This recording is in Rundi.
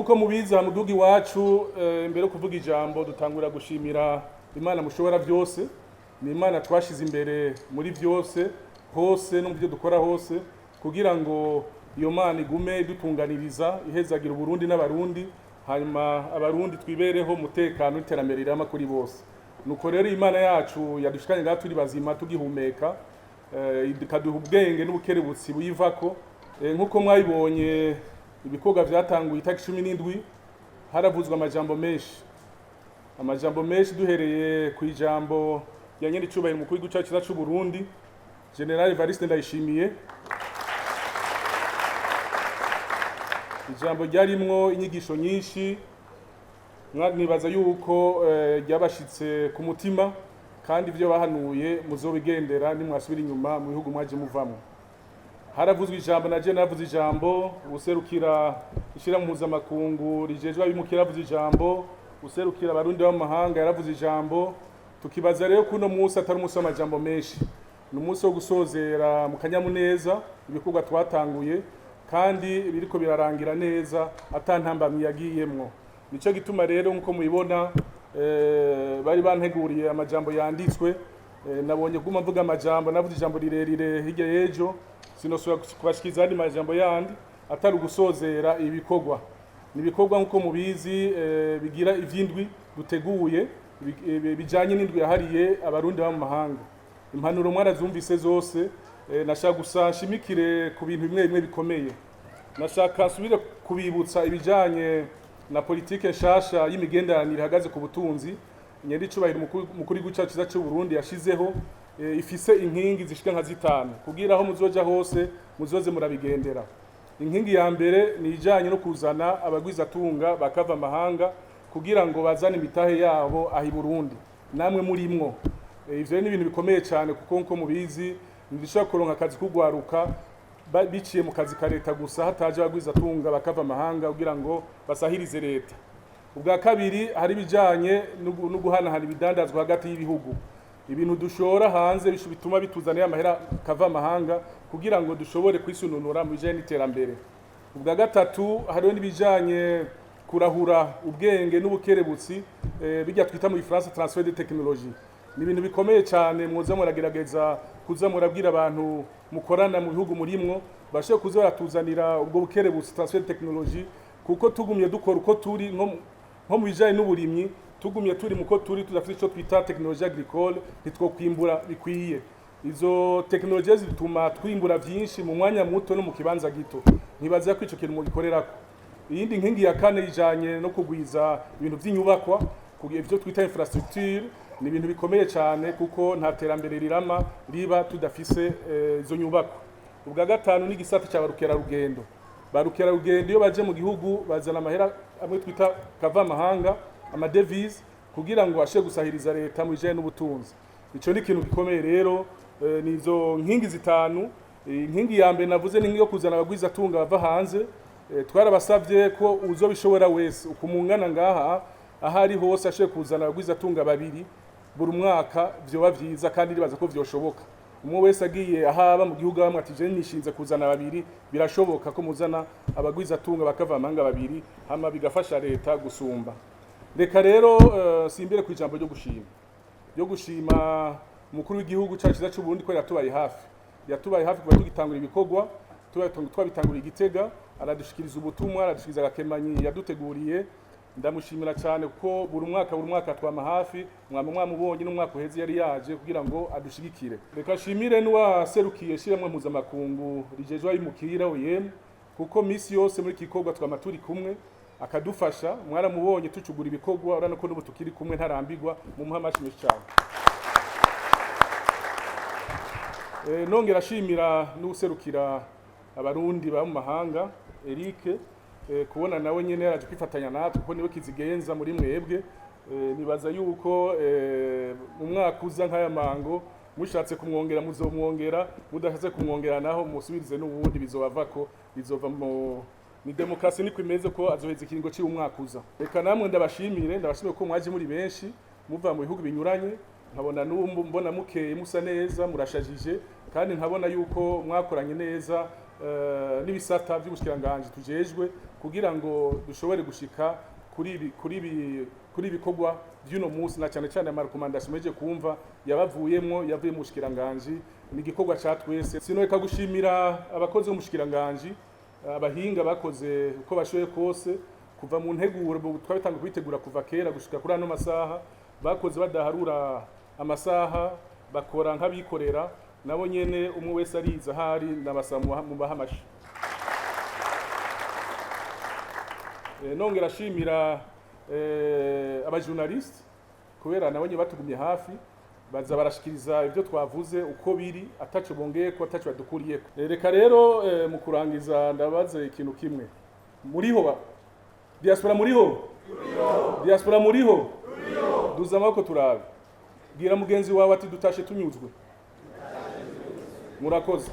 Nk'uko mubizi aha mu gihugu iwacu, imbere yo kuvuga ijambo dutangura gushimira Imana mushobora byose. Ni Imana twashize imbere muri byose, hose no mu byo dukora hose, kugira ngo iyo Mana igume idutunganiriza, ihezagira Uburundi n'Abarundi, hanyuma Abarundi twibereho umutekano n'iterambere rirama kuri bose. Nuko rero Imana yacu yadushikanye ngaha turi bazima, tugihumeka, ikaduha ubwenge n'ubukerebutsi buyivako. Nk'uko mwabibonye, ibikorwa vyatanguye itariki 17. Haravuzwe amajambo menshi, amajambo menshi, duhereye ku ijambo rya nyenicubahiro umukuru w'igihugu cacu ciza c'u Burundi, Général Evariste Ndayishimiye, ijambo ryarimwo inyigisho nyinshi. Nibaza yuko ryabashitse ku mutima, kandi ivyo bahanuye muzobigendera nimwasubira inyuma mu bihugu mwaje muvamwo. Haravuzwe ijambo, na je navuze ijambo, userukira ishirahamwe mpuzamakungu rijejwe abimukira yaravuze ijambo, userukira Abarundi bo mu mahanga yaravuze ijambo. Tukibaza rero ko uno munsi atari umunsi w'amajambo menshi, ni umunsi wo gusozera mu kanyamuneza ibikorwa twatanguye, kandi biriko birarangira neza ata ntambamyi yagiyemwo. Nico gituma rero, nkuko mubibona, bari banteguriye amajambo yanditswe. Nabonye guma mvuga amajambo, navuze ijambo rirerire hirya y'ejo, sinosubira kubashikiriza andi majambo yandi atari ugusozera ibikorwa. Ni ibikorwa, nkuko mubizi, bigira ivy'indwi duteguye, bijanye n'indwi yahariye Abarundi baba mu mahanga. Impanuro mwarazumvise zose. Nashaka gusa nshimikire ku bintu bimwe bimwe bikomeye. Nashaka nsubire kubibutsa ibijanye na politike nshasha y'imigenderanire ihagaze ku butunzi nyenicubahiro umukuru w'igihugu cacu ciza c'u Burundi yashizeho, ifise inkingi zishika nka zitanu, kugira aho muzoja hose muzoze murabigendera. Inkingi ya mbere ni ijanye no kuzana abagwizatunga bakava amahanga kugira ngo bazane imitahe yabo aho i Burundi, namwe murimwo. Ivyo ni ibintu bikomeye cyane, kuko nkuko mubizi ntidushobora kuronka akazi kugwaruka biciye mu kazi ka leta gusa hataje abagwizatunga bakava amahanga kugira ngo basahirize leta. Ubwa kabiri, hari ibijanye no guhanahana ibidandazwa hagati y'ibihugu, ibintu dushora hanze bituma bituzanira amahera kava amahanga kugira ngo dushobore kwisununura mu bijanye n'iterambere. Ubwa gatatu, hariho n'ibijanye kurahura ubwenge n'ubukerebutsi, bijya twita mu Gifaransa transfert de technologie. Ni ibintu bikomeye cyane, mwoza muragerageza kuza murabwira abantu mukorana mu bihugu murimwo bashobore kuza baratuzanira ubwo bukerebutsi, transfert de technologie, kuko tugumye dukora uko turi, nko mu bijanye n'uburimyi, tugumye turi muko turi tudafite ico twita technologie agricole, ntitwokwimbura bikwiye. Izo technologie zituma twimbura vyinshi mu mwanya muto no mu kibanza gito. Ntibaza ko ico kintu mugikorerako. Iyindi nkingi ya kane ijanye no kugwiza ibintu vy'inyubakwa, kugira ivyo twita infrastructure. Ni ibintu bikomeye cyane, kuko nta terambere rirama riba tudafise izo nyubakwa. Ubwa gatanu ni igisata cya barukerarugendo. Barukerarugendo iyo baje mu gihugu bazana amahera amwe twita kava amahanga, amadevize, kugira ngo ashobore gusahiriza leta mu bijanye n'ubutunzi. Ico ni ikintu gikomeye rero. Ni izo nkingi zitanu. Inkingi ya mbere navuze ni yo kuzana abagwizatunga bava hanze. Twarabasavye ko uzobishobora wese ukumungana ngaha aho ari hose ashoboye kuzana abagwizatunga babiri buri mwaka, vyoba vyiza, kandi ribaza ko vyoshoboka. Umwe wese agiye ahaba mu gihugu bamwe ati: "Je nishinze kuzana babiri", birashoboka ko muzana abagwizatunga bakava amahanga babiri, hama bigafasha leta gusumba. Reka rero simbire ku ijambo ryo gushima umukuru w'igihugu cyacu cyiza cy'u Burundi ko yatubaye hafi, yatubaye hafi kuva tugitangura ibikorwa, twabitangura i Gitega, aradushikiriza ubutumwa, aradushikiriza agakemanyi yaduteguriye. Ndamushimira cyane, kuko buri mwaka, buri mwaka twama hafi. Mwama mwamubonye, n'umwaka uheze yari yaje kugira ngo adushigikire. Reka shimire n'uwaserukiye ishirahamwe mpuzamakungu rijejwe abimukira, OIM, kuko misi yose muri iki gikorwa twama turi kumwe, akadufasha. Mwaramubonye tucugura ibikorwa, urabona ko n'ubu tukiri kumwe, ntarambirwa. Mumuhe amashi menshi cyane. Nongera ashimira n'userukira Abarundi baba mu mahanga, Eric, kubona nawe nyene yaraje kwifatanya natwe, kuko niwe kizigenza muri mwebwe. Nibaza yuko mu mwaka uza nk'aya mango mushatse kumwongera muzomwongera, mudashatse kumwongera naho musubirize n'ubundi bizobavako, bizova mu ni demokarasi niko imeze, ko azoheza ikiringo ciwe umwaka uza. Reka namwe ndabashimire, ndabashimire ko mwaje muri benshi muva mu bihugu binyuranye, nkabona n'ubu mbona mukeye, musa neza, murashajije, kandi nkabona yuko mwakoranye neza. n'ibisata by'ubushikiranganji tujejwe kugira ngo dushobore gushika kuri ibikorwa by'uno munsi, na cyane cyane ama recommandations meje kumva yabavuyemwo, yavuye mu bushikiranganji. Ni igikorwa ca twese. Sinoreka gushimira abakozi b'umushikiranganji, abahinga bakoze uko bashoboye kose kuva mu nteguro. Twabitanguye kubitegura kuva kera gushika kuri ano masaha, bakoze badaharura amasaha, bakora nk'abikorera nabo nyene. Umwe wese ariza ahari, ndabasaba mubahe amashi. Nongera ashimira aba journaliste kubera nabo nyene batugumye hafi, baza barashikiriza ibyo twavuze uko biri, ataco bongeye ko, ataco badukuriyeko. Reka rero mu kurangiza ndabaze ikintu kimwe: muriho ba diaspora? Muriho diaspora? Muriho? Duza amaboko turabe. Bwira mugenzi wawe ati: "Dutashe tunyuzwe." Murakoze.